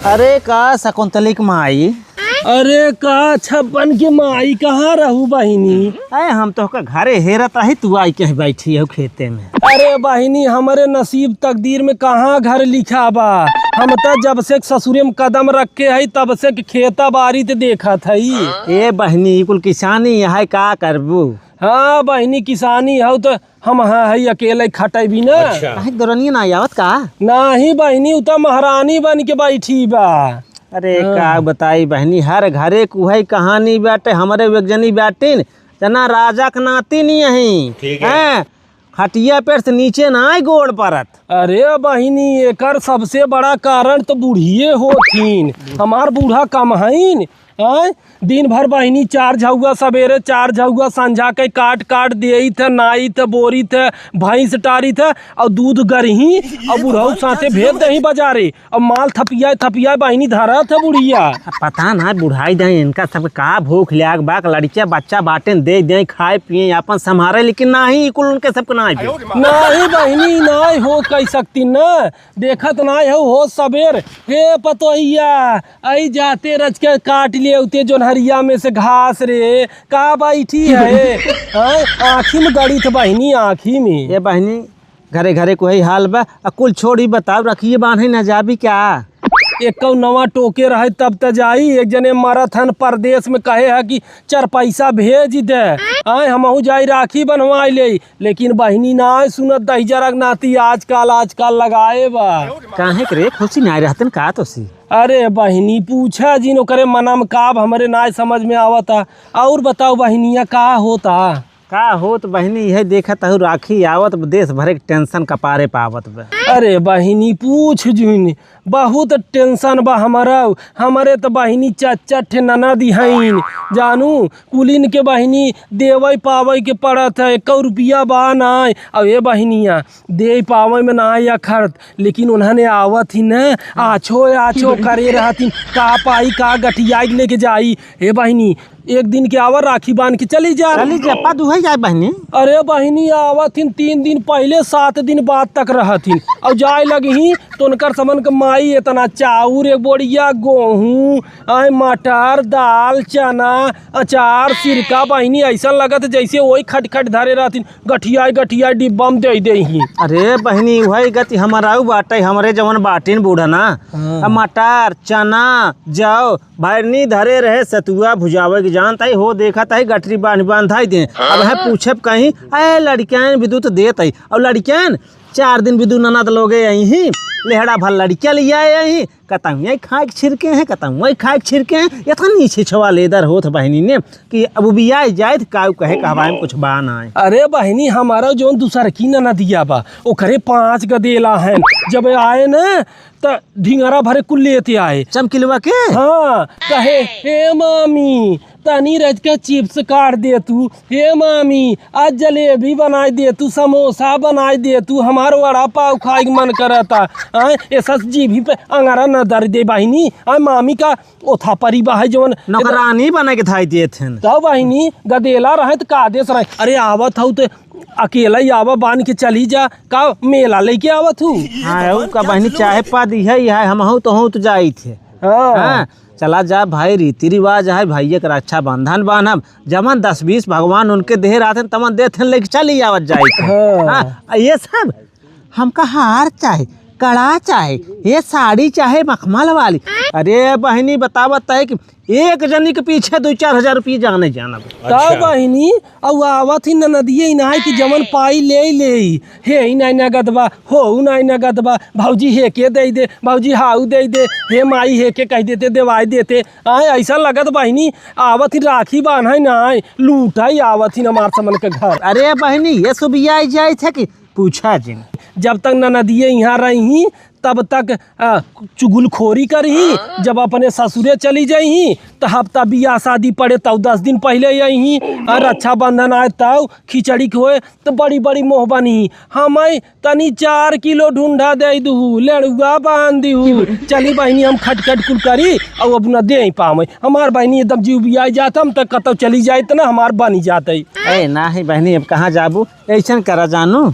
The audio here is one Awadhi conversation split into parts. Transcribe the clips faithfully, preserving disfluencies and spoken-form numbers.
अरे का शकुंतली के माई? अरे का छप्पन के माई, कहाँ रहू बहिनी? अरे हम तोहका घरे हेरत रही, तू आई के बैठी हो खेते में। अरे बहिनी, हमरे नसीब तकदीर में कहाँ घर लिखा बा? हम त जब से ससुरे में कदम रखे हई तब से खेता बारी त देखत हई। ए बहिनी, ई कुल किसानी है, का करबू? हाँ बहिनी, किसानी हौ त हम हाँ हई अकेले खटैबी न। अच्छा। काहे के दौरनिया ना आवत का? नाही बहिनी, उ त महारानी बन के बैठी बा। अरे हाँ। का बताई बहिनी, हर घरे के उहै कहानी बाटे। हमरे एक जनी बाटिन, जना राजा के नाती नहीं अही। ठीक है। हैं? खटिया पेर से नीचे ना आए गोड़ परत। अरे बहिनी, एकर सबसे बड़ा कारण त बुढ़िए होथिन। हमार बूढ़ा कम हईन, आय, दिन भर बहिनी चार झउआ सबेरे, चार झउआ संझा के काट काट देइत है, नाइत है, बोरित है, भैंस टारित है, और दूध गरही, और बुढ़ऊ साथे भेज दही बाजारे, और माल थपियाए थपियाए बहिनी धरत है बुढ़िया। अब पता ना बुढ़ाई दे इनका सब का भूख लाग बा, लड़किया बच्चा बाटेन, दे दे खाए पिए अपन संभारे, लेकिन नाही कुल उनके सबके नाही दे। नाही बहिनी, नाही हो कह सकती ना, देखत नाही हो, हो सबेर, हे पतोहिया, आई जाते रच के काट लिए उते जोनहरिया में से घास रे, का बैठी है? हैं? आँखी में गड़ी थ बहिनी, आँखी में। ए बहिनी, घरे घरे कोई हाल बा, आ कुल छोड़ी बताओ, रखिए बान्हे ना जाबी क्या? एक नवा टोके रहे तब त जाई, एक जने मरत हन परदेस में, कहे है कि चार पैसा भेज दे, आए हमहू जाई राखी बनवाई ले, लेकिन बहिनी नाय सुनत, दहिजरा के नाती आजकल, आजकल लगाए बा। काहे के रे, खुशी नाय रहतन का तोसी? अरे बहिनी, पूछा जिन ओकरे मना में का, अब हमरे नाय समझ में आवता। और बताओ बहिनिया, का होता? का होत बहिनी, यह देखत हूँ राखी आवत, देश भरे के टेंशन कपारे पावत बा। अरे बहिनी, पूछ जिन, बहुत टेंशन बा हमरा। हमरे त बहिनी चार चार ठे ननद हईन, जानू, कुलिन के बहिनी देवै पावै के पड़त है, एको रुपया बा नाय। अब ए बहिनिया, दे पावै में नाय अखरत, लेकिन उन्हने आवत ही न, आछो आछो करे रहत ही, का पाई, का गठियाई लेके जाई। ए बहिनी, एक दिन के आवा, राखी बांध के चली जा। चली जा, पा दुहै जाए बहिनी। अरे बहिनी, आवत ही तीन दिन पहिले, सात दिन बाद तक रहत ही, और जाए लगी ही तो उनकर समन के माई इतना चाउर, एक बोरिया गोहूँ, आए मटर, दाल, चना, अचार, सिरका, बहिनी, ऐसा लगत जैसे वही खट खट धरे रहथिन, गठियाई गठियाई डिब्बा में दे दे ही। अरे बहिनी, वही गति हमारा बाटे, हमरे जवन बाटिन बूढ़ा ना, हाँ। अब मटर, चना, जौ, भरनी धरे रहे, सतुआ भुजावे के जानत है, हो देखत है, गठरी बांध बांध धाई दे। अब है पूछब कहीं, ए लड़कियान भी दूध देत है, और लड़कियान चार दिन बिदु ननद लोगे अइहीं, लेहड़ा भर लड़किया लियाए अइहीं, कतहुआँ खाए के छिरके हैं, कतहुआँ खाए के छिरके हैं। इतना नीचे छवा लेदर होत बहिनी ने कि अब उबियाए जाए त काऊ कहे कहवाए में कुछ बा नाय। अरे बहिनी, हमारा जौन दूसर की ननदिया बा, ओकरे पाँच गदेला हैं। जब आए न, त ढिंगरा भरे कुल लेते आए। चमकिलवा के? हाँ, कहे, "हे मामी, तनी रज के चिप्स काट दे तू, हे मामी, आज जलेबी बनाई दे तू, समोसा बनाई दे तू, हमार वड़ा पाव खाए के मन करता।" आय, ए सस जीभी पे अंगारा न दर दे बहिनी, आय मामी का ओथा परी बा है जवन नौकरानी बना के धाई देत हन। तब बहिनी, गदेला रहे त का देस रहे? अरे आवत हऊ त अकेला ही आवा, बांध के चली जा, का मेला लेके आवत हू? हाँ, ऊ का बहिनी, चाहे पा दिहे, यह हम हूँ तो हूँ तो जाई थे। हाँ। हाँ, चला जा भाई, रीति रिवाज है, भैया के रक्षाबंधन बांधब, जमन दस बीस भगवान उनके देह रहते हैं, तमन देते हैं, लेके चली आवत जाई थे। हाँ। हाँ, ये सब हमका हार चाहे, कड़ा चाहे, ये साड़ी चाहे मखमल वाली। अरे बहिनी, बतावत है कि एक जनी के पीछे दो चार हजार रुपये जाने जाना बा। तब अच्छा। बहिनी, अउ आवत ही ननदिये इनाय कि जवन पाई ले ले, हे इनाय नगद बा, हो उनाय नगद बा, भौजी हे के दे दे, भौजी हाउ दे दे, हे माई हे के कह देते, देवाई देते। आय, ऐसा लगत बहिनी, आवत ही राखी बान्हे नाय, लूटाई आवत ही हमार समन के घर। अरे बहिनी, ये सुबिया जाए थे कि पूछा जिन। जब तक ननदिये यहाँ रही, तब तक, आ, चुगलखोरी करही। जब अपने ससुरे चली जाइही, त हफ्ता बियाह शादी पड़े, तब दस दिन पहिले अइही। आ, रक्षाबंधन आए, तब खिचड़ी के होए, त बड़ी बड़ी मोह बनही। हमई तनी चार किलो ढूंढा दे दुहू, लेड़ुआ बांध दिहू। चली बहिनी, हम खटखट कुल करी, अउ अपना दे पावे। हमार बहिनी एकदम जीव बियाई जात, हम त कतौ चली जाए, त ना हमार बनी जात है। ए, नाही बहिनी, अब कहाँ जाबू? ऐसन करा जानू,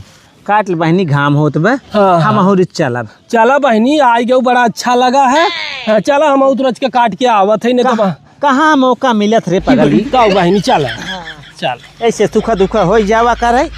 काट ले बहिनी, घाम होत बा। हाँ, हम हाँ। अहुरी चलब। चला बहिनी, आई गयो, बड़ा अच्छा लगा है। हाँ, चला, हम उतरज के काट के आवत है, नहीं तो कहाँ, बा- कहाँ मौका मिलत रे पगली? का बहिनी, चला। हाँ। चल। ऐसे सुखा दुखा हो जावा करे।